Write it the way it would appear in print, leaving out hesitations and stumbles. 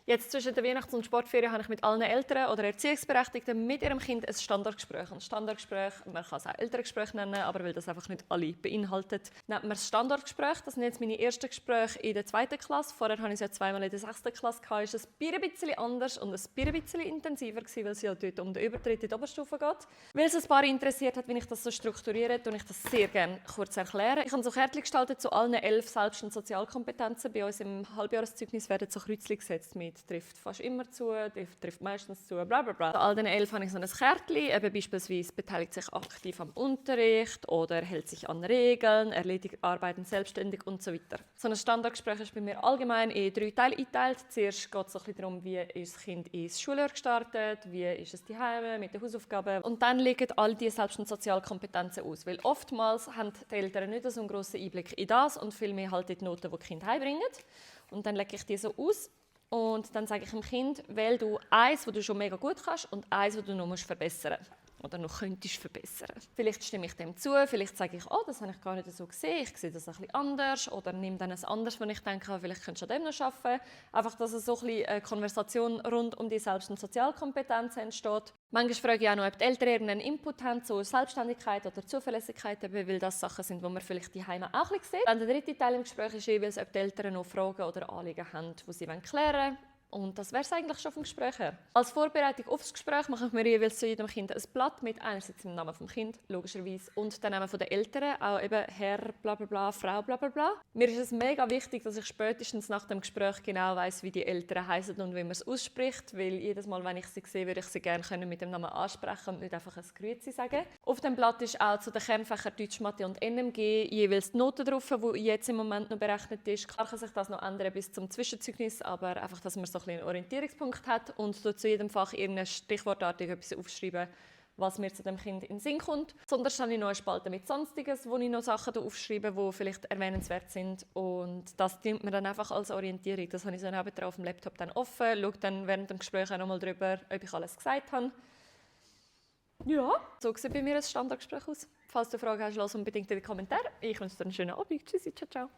Jetzt zwischen der Weihnachts- und Sportferien habe ich mit allen Eltern oder Erziehungsberechtigten mit ihrem Kind ein Standardgespräch. Ein Standardgespräch, man kann es auch Elterngespräch nennen, aber weil das einfach nicht alle beinhaltet, nennt man es Standardgespräch. Das sind jetzt meine ersten Gespräche in der 2. Klasse. Vorher hatte ich es ja zweimal in der 6. Klasse. Es war ein bisschen anders und ein bisschen intensiver, weil es ja dort um den Übertritt in die Oberstufe geht. Weil es ein paar interessiert hat, wie ich das so strukturiere, tue ich das sehr gerne kurz erklären. Ich habe so Kärtchen gestaltet zu allen 11 Selbst- und Sozialkompetenzen. Bei uns im Halbjahreszeugnis werden so Kreuzchen gesetzt mit «trifft fast immer zu», «trifft meistens zu», bla bla bla. Bei all den 11 habe ich so ein Kärtchen, eben beispielsweise beteiligt sich aktiv am Unterricht oder hält sich an Regeln, erledigt Arbeiten selbstständig und so weiter. So ein Standardgespräch ist bei mir allgemein in 3 Teile eingeteilt. Zuerst geht es so ein bisschen darum, wie ist das Kind ins Schuljahr gestartet, wie ist es daheim mit den Hausaufgaben. Und dann liegen all diese Selbst- und Sozialkompetenzen aus, weil oftmals haben die Eltern nicht so einen grossen Einblick in das und vielmehr halt in die Noten, die die Kinder heimbringen. Und dann lege ich die so aus. Und dann sage ich dem Kind, wähl du eins, das du schon mega gut kannst und eins, das du noch verbessern musst. Oder noch könntest verbessern. Vielleicht stimme ich dem zu, vielleicht sage ich, oh, das habe ich gar nicht so gesehen, ich sehe das ein bisschen anders. Oder nehme dann ein anderes, wo ich denke, vielleicht könntest du an dem noch arbeiten. Einfach, dass es so ein bisschen eine Konversation rund um die Selbst- und Sozialkompetenz entsteht. Manchmal frage ich auch noch, ob die Eltern irgendeinen Input haben zu Selbstständigkeit oder Zuverlässigkeit, weil das Sachen sind, die man vielleicht die Heime auch ein bisschen sieht. Dann der dritte Teil im Gespräch ist jeweils, ob die Eltern noch Fragen oder Anliegen haben, die sie klären wollen. Und das wäre es eigentlich schon vom Gespräch her. Als Vorbereitung aufs Gespräch mache ich mir jeweils zu jedem Kind ein Blatt mit einerseits dem Namen des Kindes, logischerweise, und den Namen der Eltern, auch eben Herr bla bla bla, Frau bla bla bla. Mir ist es mega wichtig, dass ich spätestens nach dem Gespräch genau weiss, wie die Eltern heißen und wie man es ausspricht, weil jedes Mal, wenn ich sie sehe, würde ich sie gerne mit dem Namen ansprechen und nicht einfach ein Grüezi sagen. Auf dem Blatt ist auch zu den Kernfächern Deutsch, Mathe und NMG jeweils die Note drauf, die jetzt im Moment noch berechnet ist. Klar kann sich das noch ändern bis zum Zwischenzeugnis, aber einfach, dass man so einen Orientierungspunkt hat und zu jedem Fach irgendein stichwortartig etwas aufschreiben, was mir zu dem Kind in den Sinn kommt. Sonst habe ich noch eine Spalte mit Sonstiges, wo ich noch Sachen aufschreibe, die vielleicht erwähnenswert sind. Und das dient mir dann einfach als Orientierung. Das habe ich so nebenan auf dem Laptop dann offen, schaue dann während dem Gespräch auch noch mal drüber, ob ich alles gesagt habe. Ja, so sieht bei mir ein Standardgespräch aus. Falls du Fragen hast, lass unbedingt in die Kommentare. Ich wünsche dir einen schönen Abend. Tschüssi, ciao, ciao.